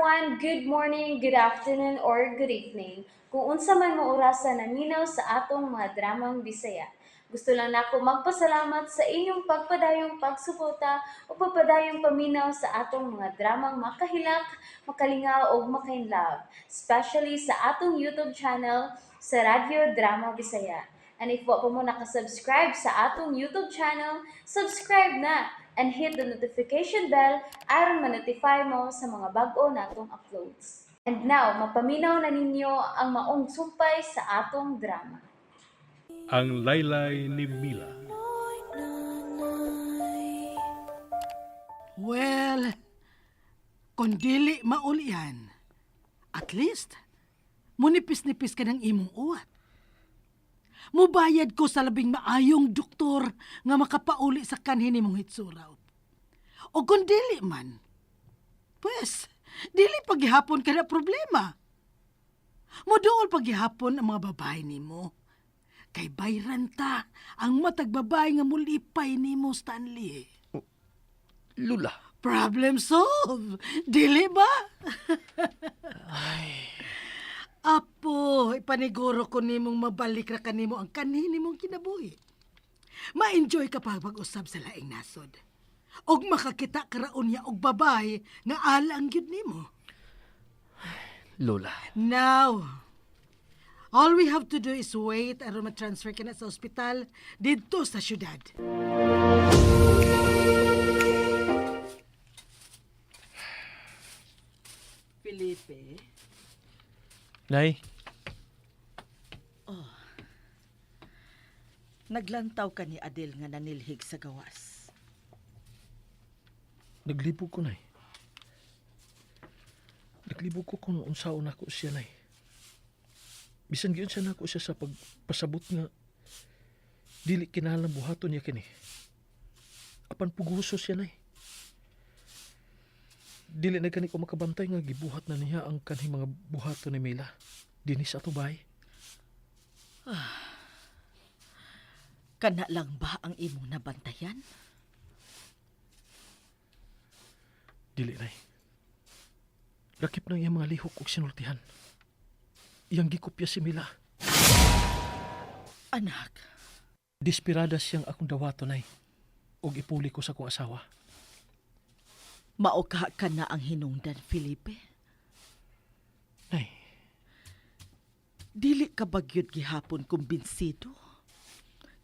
Everyone! Good morning, good afternoon, or good evening. Kung unsa man mo orasa naminaw sa atong mga dramang Bisaya. Gusto lang nako magpasalamat sa inyong pagpadayong pagsuporta o pagpadayong paminaw sa atong mga dramang makahilak, makalingaw ug makainlove, especially sa atong YouTube channel sa Radyo Drama Bisaya. And if wa pa mo nakasubscribe sa atong YouTube channel, subscribe na and hit the notification bell aron ma-notify mo sa mga bag-o natong uploads. And now, mapaminaw na ninyo ang maong sumpay sa atong drama. Ang Laylay ni Mila. Well, kung dili maulian, at least, munipis-nipis ka ng imong uwat. Mubayad ko sa labing maayong doktor nga makapauli sa kanhin nimong hitsura. O kung dili man, pues, dili paghihapon ka na problema. Muduol paghihapon ang mga babae nimo. Kay bayran ta ang matag babae nga mulipay nimo, Stanley. Lula. Problem solved. Dili ba? Apo, ipaniguro ko nimong mabalik ra kanimo ang kanhin nimong kinabuhi. Ma-enjoy ka pa pag-usab sa laing nasod. Og makakita ka raon niya og babae nga alang gyud nimo. Lola. Now, all we have to do is wait aron ma-transfer ka na sa ospital didto sa syudad. Felipe, Nay, naglantaw ka ni Adel nga nanilhig sa gawas. Naglibog ko, Nay. Naglibog ko kung unsaon nako siya, Nay. Bisan giunsa nako siya sa pagpasabot nga dili kinahanglan buhaton niya kini. Apan puguso siya, Nay. Dili na gani ko makabantay nga gibuhat na niya ang kanhing mga buhaton ni Mila dinhi sa atong bahay. Kana lang ba ang imong nabantayan? Dili, Nay. Lakip ng iyang mga lihok ug sinultihan. Iyang gikopya si Mila. Anak, Desperada siyang akong dawaton, Nay. Ug ipuli ko sa akong asawa. Maoka ka na ang hinungdan, Felipe. Nay, Dili ka bagyod gihapon kumbinsido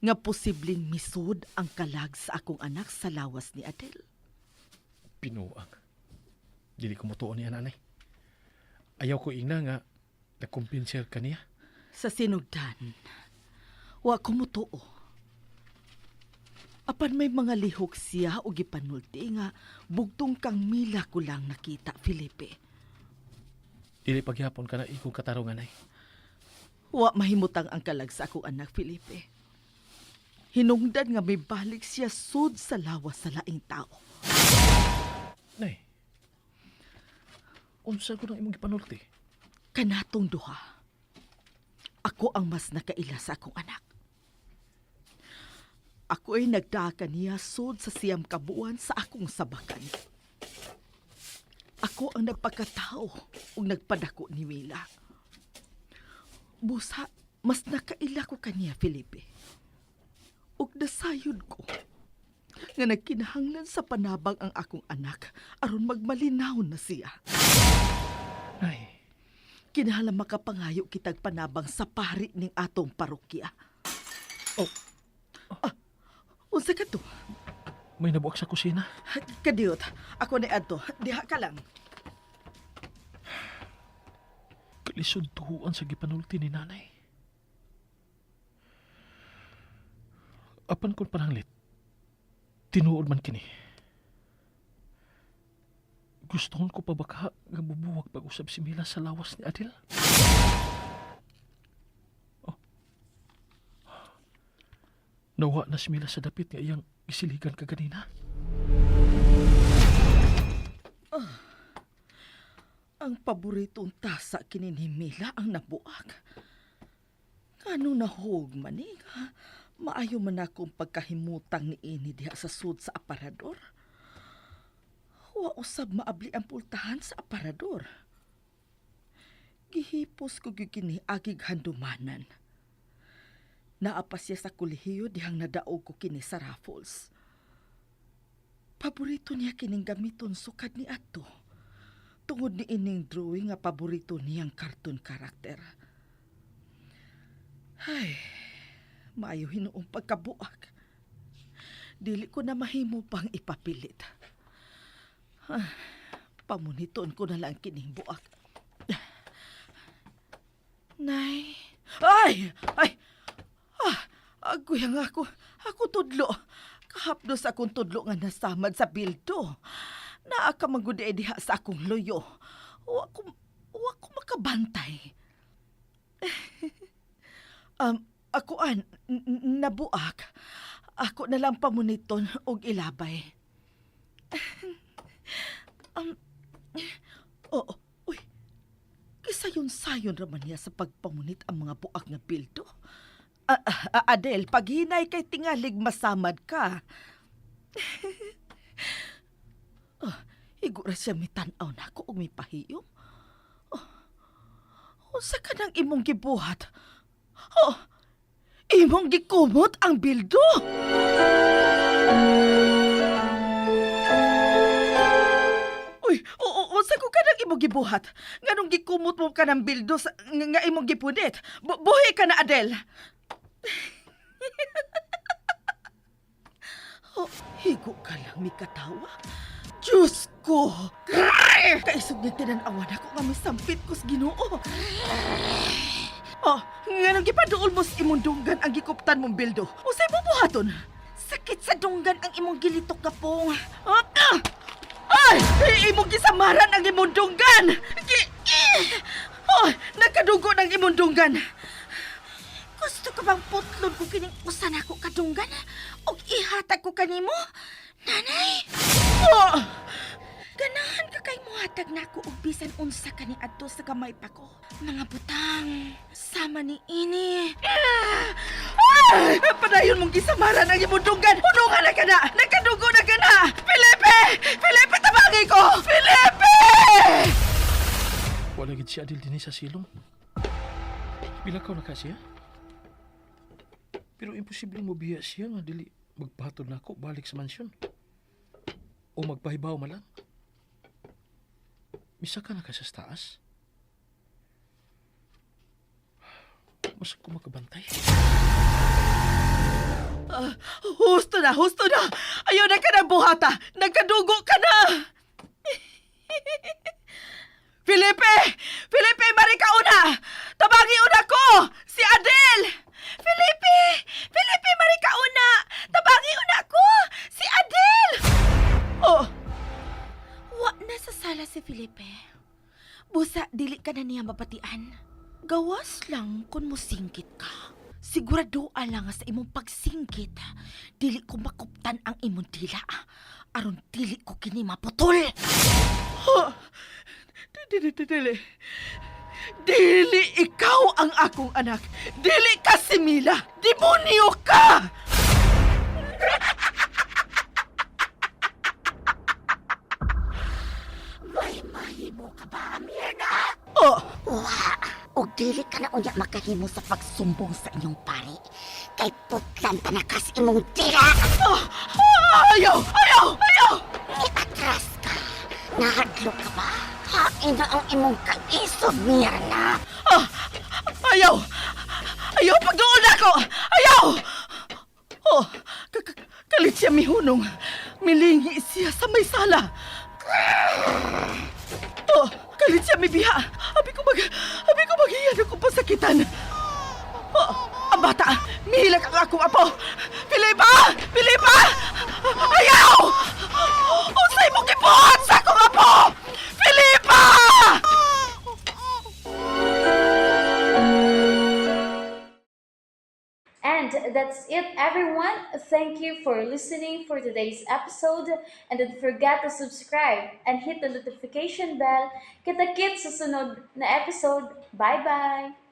nga posibleng misud ang kalag sa akong anak sa lawas ni Adel. Pinuang. Dili ko mutuon niya, nanay. Ayaw ko ingna nga nakumbinser ka niya. Sa sinugdan, wa ko mutuo. Apan may mga lihok siya o gipanulti nga bugtong kang Mila ko lang nakita, Felipe. Dili paghihapon ka na ikong katarungan, Nay. Wa mahimutang ang kalag sa akong anak, Felipe. Hinungdan nga may balik siya sud sa lawas sa laing tao. Nay, unsa ko nang imong gipanulti? Kanatong duha. Ako ang mas nakaila sa akong anak. Ako ay nagdaka niya sud sa siyam kabuan sa akong sabakan. Ako ang nagpakatao ug nagpadako ni Mila. Busa, mas nakaila ko kaniya, Felipe. Ug nasayod ko nga nagkinahanglan sa panabang ang akong anak aron magmalinaw na siya. Nay, Kinahanglan makapangayo kitag panabang sa pari ning atong parokya. Oh. Ah, unsa ka to? May nabuak sa kusina. Kadiyot, ako ni adto. Diha ka lang. Kalisod tuhuan sa gipanulti ni nanay. Apan kon pananglit, tinuod man kini. Gustohon ko pa baka nga bubuwag pag-usab si Mila sa lawas ni Adel? Oh. Nawa na si Mila sa dapit nga iyang isiligan kaganina. Ang paboritong tasa kini ni Mila ang nabuak. Kano nahog man eh, nga maayo man akong pagkahimutang ni ini diha sa sud sa aparador. Wa usab maabli ang pultahan sa aparador. Gihipos ko gyud kini agig handumanan. Naa pa siya sa kolehiyo dihang nadaog ko kini sa Raffles. Paborito niya kining gamiton sukad ni adto. Tungod ni ining drawing nga paborito niyang cartoon karakter. Ay, maayo hinuong pagkabuak. Dili ko na mahimo pang ipapilit. Ah, pamuniton ko na lang kining buak. Nay. Ay! Ay! Ah, agoy ang ako. Ako tudlo. Kahapdos akong tudlo nga nasamad sa bildo. Naa ka man gud diha sa akong luyo. Wa ko makabantay. Ako an, nabuak. Ako na lang pamuniton og ilabay. Oo, uy. Kisayon-sayon raman niya sa pagpamunit ang mga buak nga bildo. Ah, ah, ah, Adel, paghinay kay tingalig masamad ka. Ah, igura siya mitan-aw nako og mipahiyom. Oh, unsa ka nang imong gibuhat? Oh, imong gikumot ang bildo. Uy, oo, unsa ko ka nang imong gibuhat? Nganong gikumot mo ka ng bildo sa, nga imong gipunit? Buhi ka na, Adel. Oh, higo ka lang, mikatawa. Diyos ko! Grrr! Kaisog ni tinan-awan ako nga misampit ko sa Ginoo. Oh, nganong gipaduol mo sa imong dunggan ang gikuptan mong bildo? Unsay bubuhaton? Sakit sa dunggan ang imong gilitok kapong. Ah! Ah! Ay! Imong gisamaran ang imong dunggan! Gi eh! Oh, nagkadugo ng imong dunggan. Gusto ka bang putlon ko kining usa nako kadunggan? Og ihatag ko kanimo? Nanay! Oh! Ganahan ka kay muhatag nako og bisan unsa kani adto sa gamay pa ko. Mga butang, sama ni ini. Ah! Ah! Padayon mong gisamaran ang imong dunggan. Hunungan na ka na! Nagkadugo na ka na! Felipe! Felipe, tabangi ko! Felipe! Wala gid si Adel dinhi sa silong. Bilakaw na ka siya. Pero imposible mo biya siya nga dili magpatod na ako balik sa mansyon. O magpahibaw man lang. Misa ka na ka sa taas. Mas ko makabantay. Ah, husto na, husto na! Ayaw na ka na buhata! Nagkadugo ka na! Felipe! Felipe, marika una! Tabangi una ko! Si Adel! Felipe! Felipe, marika una! Tabangi una ko! Si Adel! Oh! Wa na sa sala si Felipe. Busa, dili ka na niya mabatian. Gawas lang kung musingkit ka. Sigurado lang nga sa imong pagsingkit, dili ko makuptan ang imong dila. Aron dili ko kini maputol. Oh, dili, dili, dili. Dili ikaw ang akong anak. Dili ka si Mila. Demonyo ka! May mahimo ka ba, Mirna? Oh, Wa! Og dili ka na unya makahimo sa pagsumbong sa inyong pare. Kay putlan pa na kas imong dila! oh, ayaw, ayaw, ayaw! Niatras ka! Nahadlo ka ba? Hain na ang imong kaisog, Mirna! Ah, ayaw! Ayaw, pagduol na ako! Ayaw! Oh, kalit siya mihunong. Milingi siya sa may sala. Oh, kalit siya mibiha. Abi ko maghiyan akong pasakitan. Oh, ang bata, mihilak ang akong apo. Filipa! Filipa! Ayaw! Unsay mo gibuhat sa akong apo? Filipa! And that's it, everyone. Thank you for listening for today's episode. And don't forget to subscribe and hit the notification bell. Kita-kits sa sunod na episode. Bye-bye!